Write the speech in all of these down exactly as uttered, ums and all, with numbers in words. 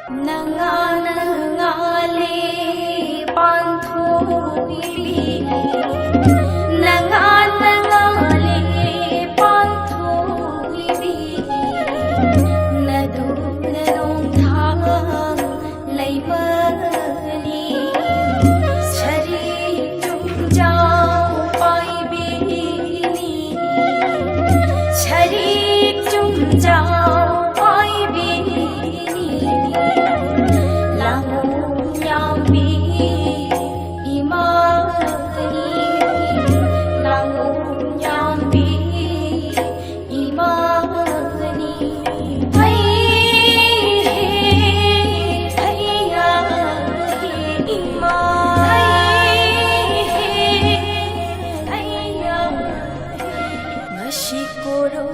ꯅꯉꯥꯟꯅ ꯉꯥꯂꯦ ꯄꯥꯟꯊꯣꯛꯏꯕꯤ, ꯅꯉꯥꯟꯅ ꯉꯥꯂꯦ ꯄꯥꯟꯊꯣꯛꯏꯕꯤ, ꯅꯗꯨꯅ ꯅꯣꯡꯊꯥꯡ ꯂꯩꯃꯅꯤ꯫ ꯁꯔꯤꯛ ꯆꯨꯝꯖꯥꯎ ꯄꯥꯏꯕꯤꯅꯤ, ꯁꯔꯤꯛ ꯆꯨꯝꯖꯥꯎ ꯄꯥꯏꯕꯤꯅꯤ꯫ ꯂꯥꯡꯉꯣ ꯌꯥꯝꯕꯤ ꯏꯃꯥꯅꯤ, ꯂꯥꯡꯉꯣ ꯌꯥꯝꯕꯤ ꯏꯃꯥꯅꯤ꯫ ꯍꯩ ꯍꯦ, ꯍꯩꯌꯥ ꯍꯦ, ꯏꯃꯥ꯫ ꯍꯩ ꯍꯦ, ꯍꯩꯌꯥ ꯍꯦ꯫ ꯉꯁꯤ ꯀꯣꯔꯧ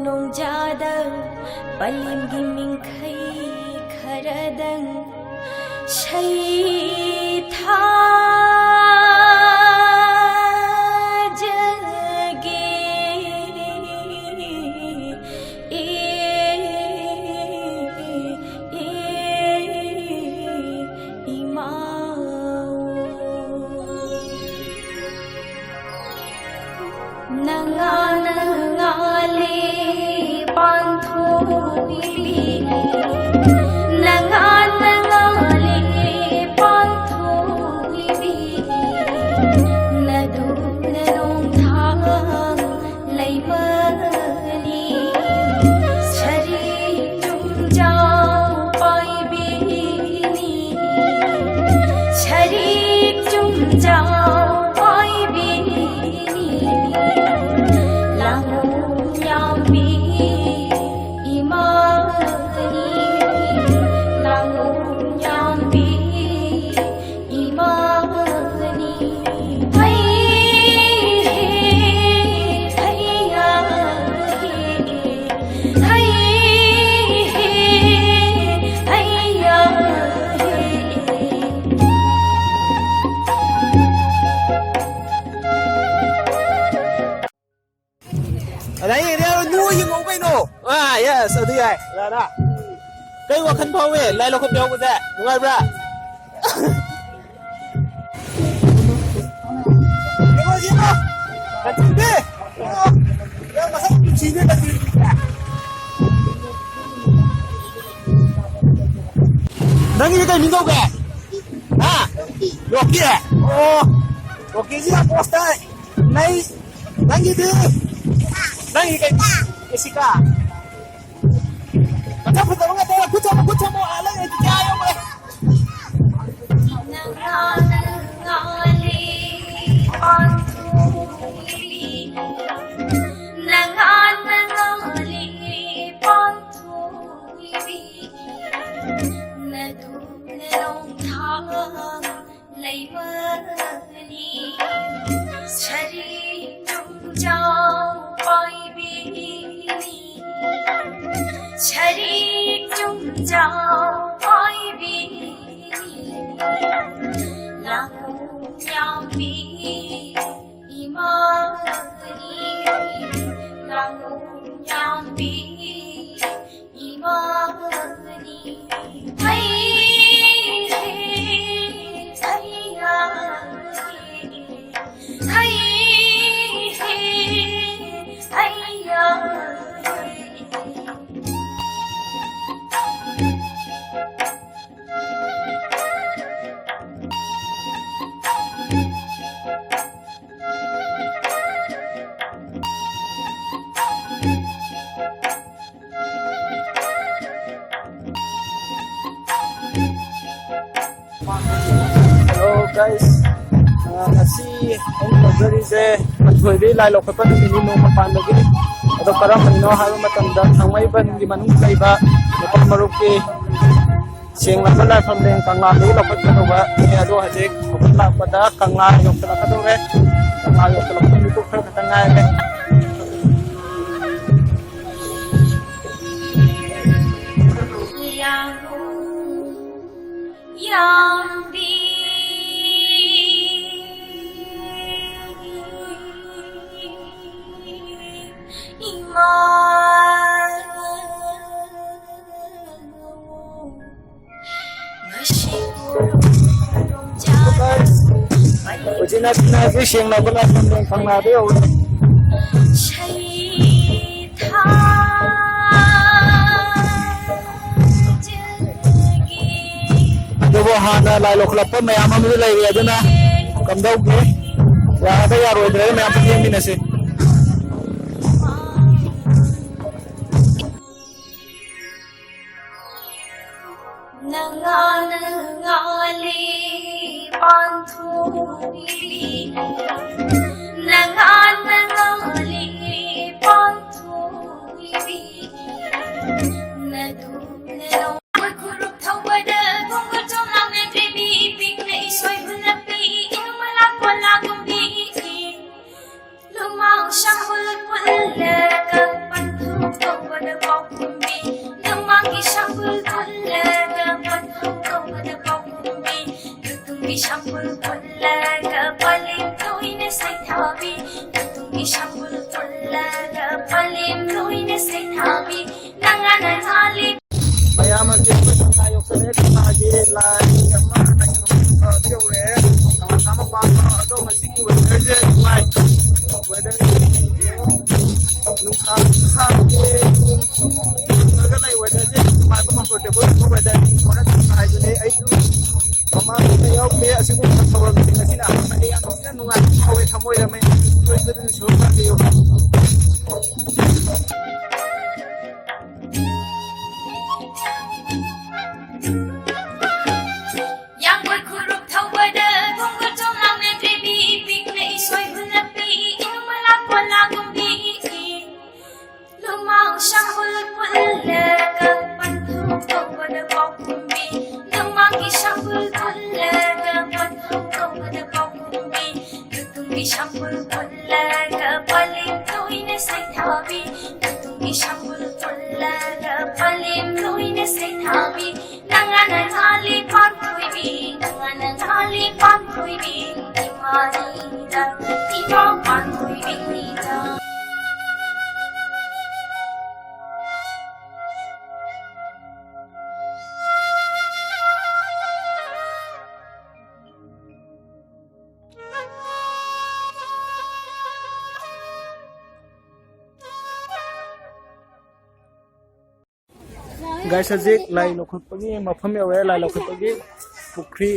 ꯅꯣꯡꯖꯥꯗ ꯄꯂꯦꯝꯒꯤ ꯃꯤꯡꯈꯩ ꯈꯔꯗꯪ ꯁꯩꯊꯥꯖꯒꯦ꯫ ꯏꯃꯥ꯫ ꯅꯉꯥꯟꯅ ꯉꯥꯂꯦ ꯄꯥꯟꯊꯣꯛꯏꯕꯤ, ꯅꯉꯥꯟꯅ ꯉꯥꯂꯦ ꯄꯥꯟꯊꯣꯛꯏꯕꯤ, ꯅꯗꯨꯅ ꯅꯣꯡꯊꯥꯡ ꯂꯩꯃꯅꯤ꯫ ꯁꯔꯤꯛ ꯆꯨꯝꯖꯥꯎ ꯄꯥꯏꯕꯤꯅꯤ, ꯁꯔꯤꯛ ꯆꯨꯝꯖꯥꯎ ꯄꯥꯏꯕꯤꯅꯤ꯫ ꯂꯥꯡꯉꯣ ꯌꯥꯝꯕꯤ ꯏꯃꯥꯅꯤ, ꯂꯥꯡꯉꯣ ꯌꯥꯝꯕꯤ ꯏꯃꯥꯅꯤ꯫ ꯍꯩ ꯍꯦ, ꯍꯩꯌꯥ ꯍꯦ, ꯍꯩ ꯍꯦ, ꯍꯩꯌꯥ ꯍꯦ꯫ ꯑꯗ ꯑꯩ area ꯅꯣꯏ ꯌꯦꯡꯉꯧ ꯀꯩꯅꯣ? ꯑꯥ, yes, ꯑꯗꯨ ꯌꯥꯏ꯫ ꯑꯗ, ꯑꯗ꯫ ꯀꯩ ꯋꯥꯈꯜ ꯐꯥꯎꯏ ꯂꯥꯏ ꯂꯧꯈꯠꯄ ꯌꯥꯎꯕꯁꯦ? ꯅꯨꯡꯉꯥꯏꯕ꯭ꯔꯥ? ꯌꯦꯡꯉꯣ, ꯌꯦꯡꯉꯣ! ꯀꯟꯊꯤꯕꯤ! ꯌꯥꯝ ꯃꯁꯛ ꯅꯨꯡꯁꯤꯅꯦ, ꯀꯟꯊꯤꯕꯤ! ꯅꯪꯒꯤꯗꯤ ꯀꯩ ꯃꯤꯡ ꯀꯧꯒꯦ? ꯍꯥ? ꯔꯣꯀꯤ? ꯑꯣ, ꯔꯣꯀꯤꯁꯤ ꯌꯥꯝ ꯄꯣꯁ ꯇꯥꯏ꯫ ꯅꯩ, ꯅꯪꯒꯤꯗꯤ? ꯅꯪꯒꯤ ꯀꯩ? ꯖꯦꯁꯤꯀꯥ? ꯃꯁꯛ ꯐꯖꯕ ꯉꯥꯛꯇ, ꯈꯨꯠ ꯆꯞꯄꯣ, ꯈꯨꯠ ꯆꯞꯄꯣ, ꯑꯥ, ꯂꯩ, ꯑꯥ, ꯌꯧꯔꯦ꯫ ꯂꯩꯕꯅꯤ꯫ ꯁꯔꯤ ꯆꯨꯝꯖꯥꯎ ꯄꯥꯏꯕꯤꯅꯤ꯫ ꯁꯔꯤ ꯆꯨꯝꯖꯥꯎ ꯄꯥꯏꯕꯤꯅꯤ꯫ ꯂꯥꯡꯒꯣꯡ ꯌꯥꯝꯕꯤ ꯏꯃꯥꯅꯤ꯫ ꯂꯥꯡꯒꯣꯡ ꯌꯥꯝꯕꯤ ꯏꯃꯥꯅꯤ꯫ ꯍꯩ, ꯍꯩ, ꯍꯩꯌꯥ, ꯍꯩ, ꯍꯩ, ꯍꯩꯌꯥ꯫ Hello guys, ꯑ, ꯉꯁꯤ ꯑꯩꯅ ꯇꯧꯖꯔꯤꯁꯦ ꯄꯟꯊꯣꯏꯕꯤ ꯂꯥꯏ ꯂꯧꯈꯠꯄ ꯅꯨꯃꯤꯠꯅꯤ, ꯅꯣꯡꯃ ꯄꯥꯟꯕꯒꯤ꯫ ꯑꯗꯣ ꯀꯔꯝꯕꯅꯣ ꯍꯥꯏꯕ ꯃꯇꯝꯗ ꯊꯥꯡꯃꯩꯕꯟꯒꯤ ꯃꯅꯨꯡꯗ ꯂꯩꯕ ꯅꯨꯄꯥ ꯃꯔꯨꯞꯀꯤ ꯁꯦꯡꯂꯕ ꯂꯥꯏꯐꯝꯂꯦꯟ ꯀꯪꯂꯥꯗꯒꯤ ꯂꯧꯈꯠꯀꯗꯧꯕꯅꯤ꯫ ꯑꯗꯣ ꯍꯧꯖꯤꯛ ꯂꯥꯛꯄꯗ ꯀꯪꯂꯥ ꯌꯧꯁꯤꯜꯂꯛꯀꯗꯧꯔꯦ꯫ ꯀꯪꯂꯥ ꯌꯧꯁꯤꯜꯂꯛꯄ ꯃꯤꯀꯨꯞ ꯈꯔ ꯈꯛꯇ ꯉꯥꯏꯔꯦ꯫ ꯌꯥꯝꯕꯤ ꯏꯃꯥ ꯁꯤꯅ ꯁꯤꯅ ꯁꯤ ꯁꯦꯡꯅꯕ ꯂꯥꯛꯄ ꯐꯪꯅꯗꯦ ꯌꯧꯔꯦ꯫ ꯑꯗꯨꯕꯨ ꯍꯥꯟꯅ ꯂꯥꯏ ꯂꯧꯈꯠꯂꯛꯄ ꯃꯌꯥꯝ ꯑꯃꯁꯨ ꯂꯩꯔꯤ, ꯑꯗꯨꯅ ꯀꯝꯗꯧꯒꯦ? ꯌꯥꯒꯗ꯭ꯔꯥ ꯌꯥꯔꯣꯏꯗ꯭ꯔꯥ ꯃꯌꯥꯝ ꯄꯨꯟꯅ ꯌꯦꯡꯃꯤꯟꯅꯁꯤ꯫ ꯅꯉꯥꯅ ꯉꯥꯂꯤ ꯄꯥꯟꯊꯣꯏꯕꯤ, ꯅꯉꯥꯅ ꯉꯥꯂꯤ ꯄꯥꯟꯊꯣꯏꯕꯤ, ꯅꯇꯨꯅ ꯅꯣꯡꯃ ꯈꯨꯔꯨꯞ ꯊꯧꯕꯗ ꯈꯣꯡꯒꯨꯜ ꯆꯣꯝꯂꯥꯛꯅꯗ꯭ꯔꯦ ꯃꯤ ꯄꯤꯛꯅ ꯏꯁꯣꯏ ꯍꯨꯜꯂꯛꯄꯤ ꯏꯅꯨ ꯃꯂꯥ ꯀꯣꯂꯥꯒꯨꯝꯕꯤ꯫ ꯂꯨꯃꯥꯡ ꯁꯝꯕꯨꯜ ꯄꯨꯜꯂꯒ ꯄꯟꯊꯧ ꯇꯧꯕꯗ ꯄꯥꯎꯈꯨꯝꯕꯤ, ꯂꯨꯃꯥꯡꯒꯤ ꯁꯝꯕꯨꯜ ꯄꯨꯜꯂꯒ ꯄꯟꯊꯧ ꯇꯧꯕꯗ ꯄꯥꯎꯈꯨꯝꯕꯤ, ꯂꯨꯇꯨꯝꯒꯤ ꯁꯝꯕꯨꯜ ꯄꯨꯜꯂꯒ ꯄꯂꯦꯝ ꯇꯣꯏꯅ ꯁꯩꯊꯥꯕꯤ, ꯂꯨꯇꯨꯝꯒꯤ ꯁꯝꯕꯨꯜ ꯄꯨꯜꯂꯒ ꯄꯂꯦꯝ ꯇꯣꯏꯅ ꯁꯩꯊꯥꯕꯤ, ꯅꯉꯥꯅ ꯊꯥꯜꯂꯤ꯫ ꯃꯌꯥꯝ ꯑꯁꯤ ꯑꯩꯈꯣꯏ ꯀꯪꯂꯥ ꯌꯧꯁꯜꯂꯛꯑꯦ꯫ ꯀꯪꯂꯥꯒꯤ ꯂꯥꯏ ꯑꯃ ꯂꯥꯏꯁꯪ ꯑꯃ ꯌꯧꯔꯛꯑꯦ꯫ ꯀꯪꯂꯥ ꯃꯄꯥꯟꯗ ꯑꯗꯣ ꯉꯁꯤꯒꯤ ꯋꯦꯗꯔꯁꯦ ꯅꯨꯡꯉꯥꯏ꯫ ꯋꯦꯗꯔ ꯅꯨꯡꯁꯥ ꯁꯥꯗꯦ, ꯅꯣꯡꯁꯨ ꯃꯪꯉꯒ ꯂꯩ꯫ ꯋꯦꯗꯔꯁꯦ ꯅꯨꯡꯉꯥꯏꯕ, ꯀꯝꯐꯣꯔꯇꯦꯕꯜ ꯑꯣꯏꯕ ꯋꯦꯗꯔ ꯍꯥꯏꯗꯨꯅꯦ꯫ ꯑꯩꯁꯨ ꯃꯃꯥꯡꯗ ꯌꯥꯎꯈ꯭ꯔꯦ ꯑꯁꯤꯒꯨꯝꯕ ꯊꯧꯔꯝꯁꯤꯡ ꯑꯁꯤꯅ ꯑꯍꯥꯟꯕꯗ ꯌꯥꯝ ꯊꯤꯅ ꯅꯨꯡꯉꯥꯏꯕ ꯐꯥꯎꯋꯦ ꯊꯃꯣꯏꯗ꯫ ꯃꯌꯥꯝ ꯁꯣꯏꯗꯅ ꯁꯔꯨꯛ ꯌꯥꯕꯤꯌꯨ꯫ ꯌꯥꯡꯒꯣꯏ ꯈꯨꯔꯨꯞ ꯊꯧꯕꯗ ꯈꯣꯡꯒꯨꯜ ꯆꯣꯝꯂꯥꯛꯅꯗ꯭ꯔꯦ ꯃꯤ ꯄꯤꯛꯅ ꯏꯁꯣꯏ ꯍꯨꯜꯂꯛꯄꯤ ꯏꯅꯨ ꯃꯂꯥ ꯀꯣꯂꯥꯒꯨꯝꯕꯤ꯫ ꯂꯨꯃꯥꯡ ꯁꯝꯕꯨꯜ ꯄꯨꯜꯂꯒ ꯄꯟꯊꯧ ꯇꯧꯕꯗ ꯄꯥꯎꯈꯨꯝꯕꯤ, ꯂꯨꯃꯥꯡꯒꯤ ꯁꯝꯕꯨꯜ ꯄꯨꯜꯂꯒ ꯄꯟꯊꯧ ꯇꯧꯕꯗ ꯄꯥꯎꯈꯨꯝꯕꯤ, ꯂꯨꯇꯨꯝꯒꯤ ꯁꯝꯕꯨꯜ ꯄꯨꯜꯂꯒ ꯄꯂꯦꯝ ꯇꯣꯏꯅ ꯁꯩꯊꯥꯕꯤ, ꯂꯨꯇꯨꯝꯒꯤ ꯁꯝꯕꯨꯜ ꯄꯨꯜꯂꯒ ꯄꯂꯦꯝ ꯇꯣꯏꯅ ꯁꯩꯊꯥꯕꯤ, ꯅꯉꯥꯅ ꯊꯥꯜꯂꯤ ꯄꯥꯟꯊꯣꯏꯕꯤ, ꯅꯉꯥꯅ ꯊꯥꯜꯂꯤ ꯄꯥꯟꯊꯣꯏꯕꯤ, ꯏꯃꯥꯅꯤꯗ, ꯏꯃꯥ ꯄꯥꯟꯊꯣꯏꯕꯤꯅꯤꯗ꯫ Guys, ꯍꯧꯖꯤꯛ ꯂꯥꯏ ꯂꯧꯈꯠꯄꯒꯤ ꯃꯐꯝ ꯌꯧꯔꯦ꯫ ꯂꯥꯏ ꯂꯧꯈꯠꯄꯒꯤ ꯄꯨꯈ꯭ꯔꯤ,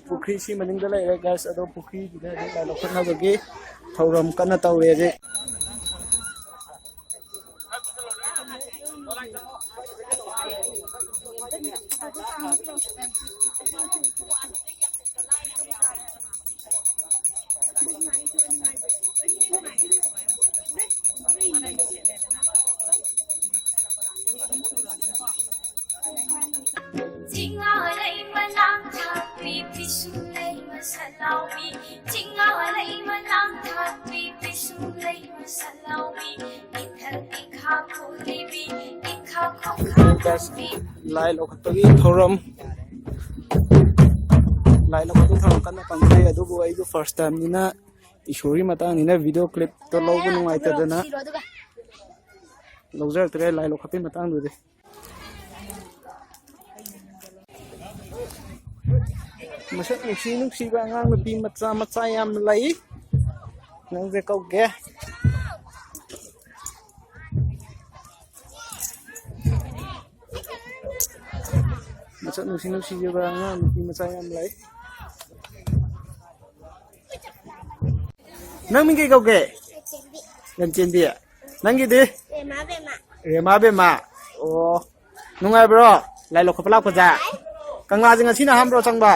ꯄꯨꯈ꯭ꯔꯤ ꯁꯤ ꯃꯅꯤꯡꯗ ꯂꯩꯔꯦ, guys꯫ ꯑꯗꯣ ꯄꯨꯈ꯭ꯔꯤꯗꯨꯗ ꯍꯧꯖꯤꯛ ꯂꯥꯏ ꯂꯧꯈꯠꯅꯕꯒꯤ ꯊꯧꯔꯝ ꯀꯟꯅ ꯇꯧꯔꯤ ꯍꯧꯖꯤꯛ꯫ ꯆꯤꯡꯉꯥ ꯂꯩ ꯃꯅꯥ ꯊꯥꯛꯄꯤ, ꯄꯤꯁꯨꯝ ꯂꯩ ꯃꯁꯛ ꯂꯥꯎꯕꯤ꯫ ꯆꯤꯡꯉꯥ ꯂꯩ ꯃꯅꯥ ꯊꯥꯛꯄꯤ, ꯄꯤꯁꯨꯝ ꯂꯩ ꯃꯁꯛ ꯂꯥꯎꯕꯤ꯫ ꯏꯊꯛ ꯏꯈꯥ ꯀꯣꯜꯂꯤꯕꯤ, ꯏꯈꯥ ꯈꯣꯡꯈꯥ ꯇꯧꯕꯤ꯫ ꯂꯥꯏ ꯂꯧꯈꯠꯄꯒꯤ ꯊꯧꯔꯝ, ꯂꯥꯏ ꯂꯧꯈꯠꯄꯒꯤ ꯊꯧꯔꯝ ꯀꯟꯅ ꯄꯥꯡꯊꯣꯛꯏ꯫ ꯑꯗꯨꯕꯨ ꯑꯩꯁꯨ first timeꯅꯤꯅ, ꯏꯁꯣꯔꯒꯤ ꯃꯇꯥꯡꯅꯤꯅ video clipꯇꯣ ꯂꯧꯕ ꯅꯨꯡꯉꯥꯏꯇꯗꯅ ꯂꯧꯖꯔꯛꯇ꯭ꯔꯦ ꯂꯥꯏ ꯂꯧꯈꯠꯄꯒꯤ ꯃꯇꯥꯡꯗꯨꯗꯤ꯫ ꯃꯁꯛ ꯅꯨꯡꯁꯤ ꯅꯨꯡꯁꯤꯕ ꯑꯉꯥꯡ ꯅꯨꯄꯤ ꯃꯆꯥ ꯃꯆꯥ ꯌꯥꯝ ꯂꯩ꯫ ꯅꯪꯁꯦ ꯀꯧꯒꯦ꯫ ꯃꯁꯛ ꯅꯨꯡꯁꯤ ꯅꯨꯡꯁꯤꯕ ꯑꯉꯥꯡ ꯅꯨꯄꯤ ꯃꯆꯥ ꯌꯥꯝ ꯂꯩ꯫ ꯅꯪ ꯃꯤꯡ ꯀꯩ ꯀꯧꯒꯦ? ꯂꯟꯆꯦꯟꯕꯤ꯫ ꯅꯪꯒꯤꯗꯤ? ꯔꯦꯃꯥ ꯕꯦꯝꯃ꯫ ꯔꯦꯃꯥ ꯕꯦꯝꯃ꯫ ꯑꯣ꯫ ꯅꯨꯡꯉꯥꯏꯕ꯭ꯔꯣ? ꯂꯥꯏ ꯂꯧꯈꯠꯄ ꯂꯥꯛꯄꯁꯦ? ꯀꯪꯂꯥꯁꯦ ꯉꯁꯤꯅ ꯑꯍꯥꯟꯕ꯭ꯔꯣ ꯆꯪꯕ?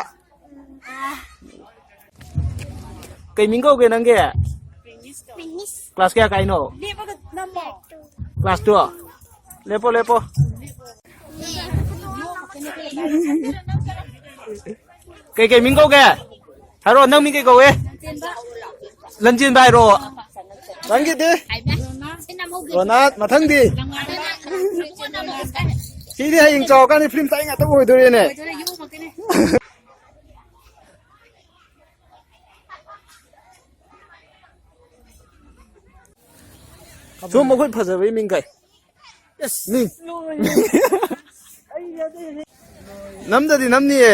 ꯀꯩ ꯃꯤꯡ ꯀꯧꯒꯦ ꯅꯪꯒꯤ? ꯄ꯭ꯔꯤꯟꯁ꯫ ꯀ꯭ꯂꯥꯁ ꯀꯌꯥ ꯀꯥꯏꯅꯣ? ꯂꯦꯞꯄꯒ ꯅꯝꯃꯣ꯫ Class two? ꯂꯦꯞꯄꯣ, ꯂꯦꯞꯄꯣ꯫ ꯀꯩ ꯀꯩ ꯃꯤꯡ ꯀꯧꯒꯦ? ꯍꯥꯏꯔꯣ, ꯅꯪ ꯃꯤꯡ ꯀꯩ ꯀꯧꯋꯦ? ꯂꯟꯆꯦꯟꯕ ꯍꯥꯏꯔꯣ꯫ ꯅꯪꯒꯤꯗꯤ? ꯔꯣꯅꯥꯠ, ꯃꯊꯪꯗꯤ? ꯁꯤꯗꯤ ꯍꯌꯦꯡ ꯆꯥꯎꯔꯀꯥꯟꯗ ꯐꯤꯂꯝ ꯇꯥꯏ ꯉꯥꯛꯇ ꯑꯣꯏꯗꯣꯔꯦꯅꯦ꯫ ꯁꯨꯝ ꯃꯈꯣꯏ ꯐꯖꯕꯩ ꯃꯤꯡ ꯀꯩ? ꯃꯤꯡ꯫ ꯅꯝꯗꯗꯤ ꯅꯝꯅꯤꯌꯦ꯫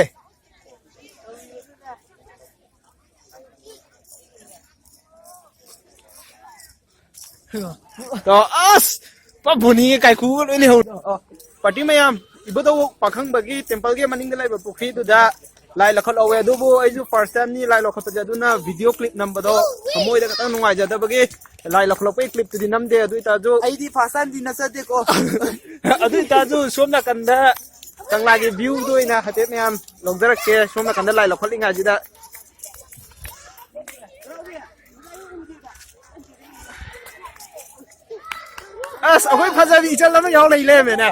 ꯇꯣ ꯑꯁ! ꯄꯨꯔꯥ ꯕꯣꯅꯤꯒ ꯀꯥꯏꯀꯨꯒ ꯂꯣꯏ ꯂꯩꯍꯧꯔꯦ꯫ ꯄꯥꯔꯇꯤ ꯃꯌꯥꯝ, ꯏꯕꯨꯙꯧ ꯄꯥꯈꯪꯕꯒꯤ ꯇꯦꯝꯄꯜꯒꯤ ꯃꯅꯤꯡꯗ ꯂꯩꯕ ꯄꯨꯈ꯭ꯔꯤꯗꯨꯗ ꯂꯥꯏ ꯂꯧꯈꯠꯍꯧꯋꯦ꯫ ꯑꯗꯨꯕꯨ ꯑꯩꯁꯨ ꯐꯥꯔꯁ ꯇꯥꯏꯝꯅꯤ ꯂꯥꯏ ꯂꯧꯈꯠꯄꯁꯦ, ꯑꯗꯨꯅ ꯚꯤꯗꯤꯑꯣ ꯀ꯭ꯂꯤꯞ ꯅꯝꯕꯗꯣ ꯊꯃꯣꯏꯗ ꯈꯤꯇꯪ ꯅꯨꯡꯉꯥꯏꯖꯗꯕꯒꯤ ꯂꯥꯏ ꯂꯧꯈꯠꯂꯛꯄꯒꯤ ꯀ꯭ꯂꯤꯞꯇꯨꯗꯤ ꯅꯝꯗꯦ꯫ ꯑꯗꯨ ꯑꯣꯏꯇꯥꯔꯁꯨ ꯑꯩꯗꯤ ꯐꯥꯔꯁ ꯇꯥꯏꯝꯗꯤ ꯅꯠꯆꯗꯦꯀꯣ꯫ ꯑꯗꯨ ꯑꯣꯏꯇꯥꯔꯁꯨ ꯁꯣꯝ ꯅꯥꯀꯟꯗ ꯀꯪꯂꯥꯒꯤ ꯚ꯭ꯌꯨꯗꯣ ꯑꯣꯏꯅ ꯍꯥꯏꯐꯦꯠ ꯃꯌꯥꯝ ꯂꯧꯖꯔꯛꯀꯦ꯫ ꯁꯣꯝ ꯅꯥꯀꯟꯗ ꯂꯥꯏ ꯂꯧꯈꯠꯂꯤꯉꯩꯁꯤꯗ ꯑꯁ, ꯑꯩꯈꯣꯏ ꯐꯖꯕꯤ ꯏꯆꯜ ꯑꯃ ꯌꯥꯎ ꯂꯩ ꯂꯩꯔꯝꯃꯦꯅꯦ꯫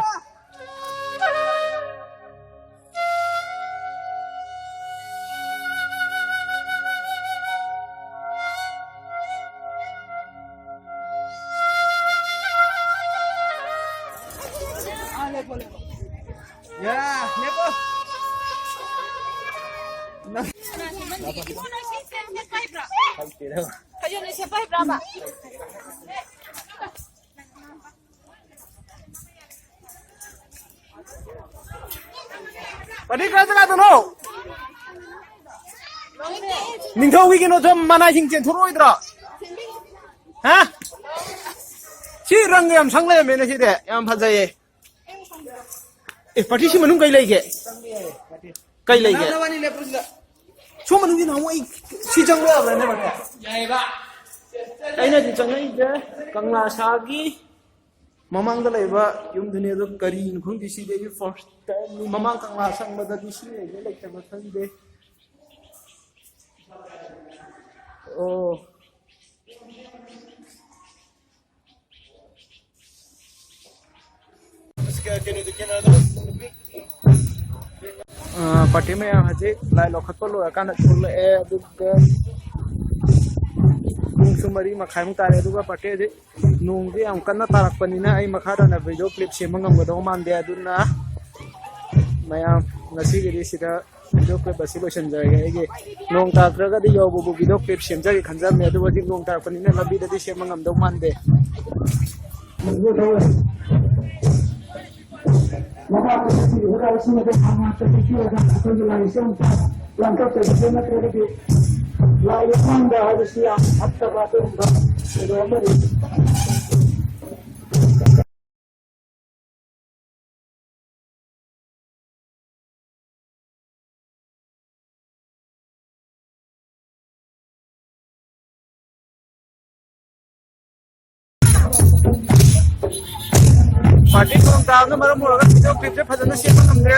ꯄꯥꯔꯇꯤ ꯀꯥꯏ ꯖꯒꯥꯗꯅꯣ? ꯅꯤꯡꯊꯧꯒꯤ ꯀꯩꯅꯣꯗꯣ ꯃꯅꯥꯏꯁꯤꯡ ꯆꯦꯟꯊꯣꯔꯛꯑꯣꯏꯗ꯭ꯔꯣ? ꯍꯥ? ꯁꯤ ꯔꯪ ꯌꯥꯝ ꯁꯪ ꯂꯩꯔꯝꯃꯦꯅꯦ ꯁꯤꯗꯤ꯫ ꯌꯥꯝ ꯐꯖꯩꯌꯦ꯫ ꯑꯦ, ꯄꯥꯔꯇꯤ ꯁꯤ ꯃꯅꯨꯡ ꯀꯩ ꯂꯩꯒꯦ? ꯀꯩ ꯂꯩꯒꯦ? ꯅꯕꯥꯅꯤ ꯂꯦꯞꯄꯨ ꯁꯤꯗ꯫ ꯁꯣꯝ ꯃꯅꯨꯡꯒꯤ ꯅꯍꯥꯟꯃꯨꯛ ꯑꯩ ꯁꯤ ꯆꯪꯕ ꯌꯥꯕ꯭ꯔꯥꯅꯦ, ꯄꯥꯔꯇꯤ? ꯌꯥꯏꯌꯦꯕ꯫ ꯑꯩꯅ ꯍꯧꯖꯤꯛ ꯆꯪꯉꯛꯏꯁꯦ ꯀꯪꯂꯥ ꯁꯥꯒꯤ ꯃꯃꯥꯡꯗ ꯂꯩꯕ ꯌꯨꯝꯗꯨꯅꯦ꯫ ꯑꯗꯣ ꯀꯔꯤꯅꯣ ꯈꯪꯗꯦ, ꯁꯤꯗꯤ ꯑꯩꯒꯤ ꯐꯥꯔꯁ ꯇꯥꯏꯝꯅꯤ꯫ ꯃꯃꯥꯡ ꯀꯪꯂꯥ ꯆꯪꯕꯗꯗꯤ ꯁꯤ ꯂꯩꯕ꯭ꯔꯥ ꯂꯩꯇꯕ꯭ꯔꯥ ꯈꯪꯗꯦ꯫ ꯑꯣ꯫ ꯑ, ꯄꯥꯔꯇꯤ ꯃꯌꯥꯝ ꯍꯧꯖꯤꯛ ꯂꯥꯏ ꯂꯧꯈꯠꯄ ꯂꯣꯏꯔꯀꯥꯟꯗ ꯊꯣꯛꯂꯛꯑꯦ꯫ ꯑꯗꯨꯒ ꯄꯨꯡꯁꯨ ꯃꯔꯤ ꯃꯈꯥꯏꯃꯨꯛ ꯇꯥꯔꯦ꯫ ꯑꯗꯨꯒ ꯄꯥꯔꯇꯤ ꯍꯧꯖꯤꯛ ꯅꯣꯡꯁꯦ ꯌꯥꯝ ꯀꯟꯅ ꯇꯥꯔꯛꯄꯅꯤꯅ ꯑꯩ ꯃꯈꯥ ꯇꯥꯅ ꯚꯤꯗꯤꯑꯣ ꯀ꯭ꯂꯤꯞ ꯁꯦꯝꯕ ꯉꯝꯒꯗꯧ ꯃꯥꯟꯗꯦ꯫ ꯑꯗꯨꯅ ꯃꯌꯥꯝ, ꯉꯁꯤꯒꯤꯗꯤ ꯁꯤꯗ ꯚꯤꯗꯤꯑꯣ ꯀ꯭ꯂꯤꯞ ꯑꯁꯤ ꯂꯣꯏꯁꯤꯟꯖꯔꯒꯦ꯫ ꯑꯩꯒꯤ ꯅꯣꯡ ꯇꯥꯔꯛꯇ꯭ꯔꯒꯗꯤ ꯌꯧꯕꯕꯨ ꯚꯤꯗꯤꯑꯣ ꯀ꯭ꯂꯤꯞ ꯁꯦꯝꯖꯒꯦ ꯈꯟꯖꯕꯅꯦ, ꯑꯗꯨꯕꯨ ꯍꯧꯖꯤꯛ ꯅꯣꯡ ꯇꯥꯔꯛꯄꯅꯤꯅ ꯂꯝꯕꯤꯗꯗꯤ ꯁꯦꯝꯕ ꯉꯝꯗꯧ ꯃꯥꯟꯗꯦ꯫ ꯃꯃꯥꯡꯗ ꯆꯠꯈꯤꯕ ꯏꯁꯤꯡ ꯑꯗꯨ ꯍꯥꯟꯅ ꯆꯠꯈꯤꯕ ꯑꯩꯈꯣꯏꯒꯤ ꯂꯥꯏꯔꯤꯛꯁꯦ ꯑꯃꯨꯛꯇ ꯂꯥꯟꯊꯣꯛꯆꯈꯤꯁꯦ, ꯅꯠꯇ꯭ꯔꯒꯗꯤ ꯂꯥꯏ ꯂꯨꯈꯣꯡꯗ ꯍꯥꯏꯕꯁꯤ ꯌꯥꯝ ꯐꯠꯇꯕ ꯑꯗꯨꯒꯨꯝꯕ ꯀꯩꯅꯣ ꯑꯃꯅꯤ꯫ ꯄꯥꯔꯇꯤ ꯊꯣꯡ ꯇꯥꯕꯅ ꯃꯔꯝ ꯑꯣꯏꯔꯒ ꯚꯤꯗꯤꯑꯣ ꯀ꯭ꯂꯤꯞꯁꯦ ꯐꯖꯅ ꯁꯦꯝꯕ ꯉꯝꯗ꯭ꯔꯦ꯫